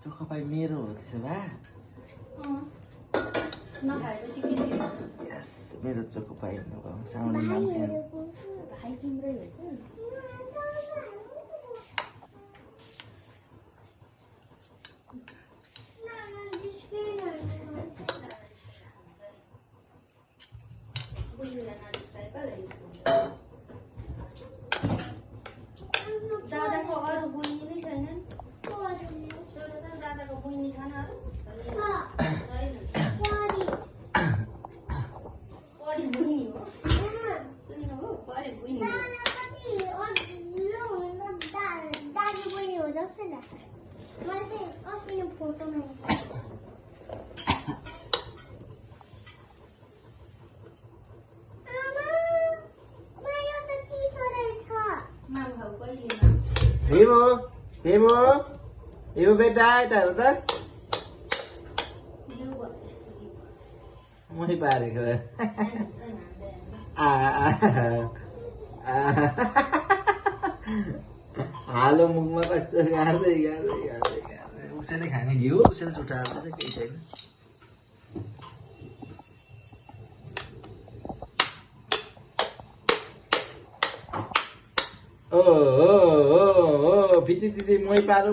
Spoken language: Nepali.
चोखोपाई मेरो हो त्यसो भए यस मेरो चोखोपाई साउने नाम भाइ तिम्रै हो त दादाको अरू बुझ्ने नै छैनन् दादाको बुझ्ने छैन परी बुझ्ने हो सुन्नु परी बुझ्ने दाजु बुझ्ने हो जस्तो लाग्छ मैले चाहिँ अस्ति फोटोमा हेमो बेटा यता हेर त मै पारेको हालो मुखमा कस्तो गाड्दै गाड्दै गाड्दै गाड्दै उसैले खाने घिउ उसैले चुटा हाल्दैछ केही छैन ओ फिटी दिदी मै पारो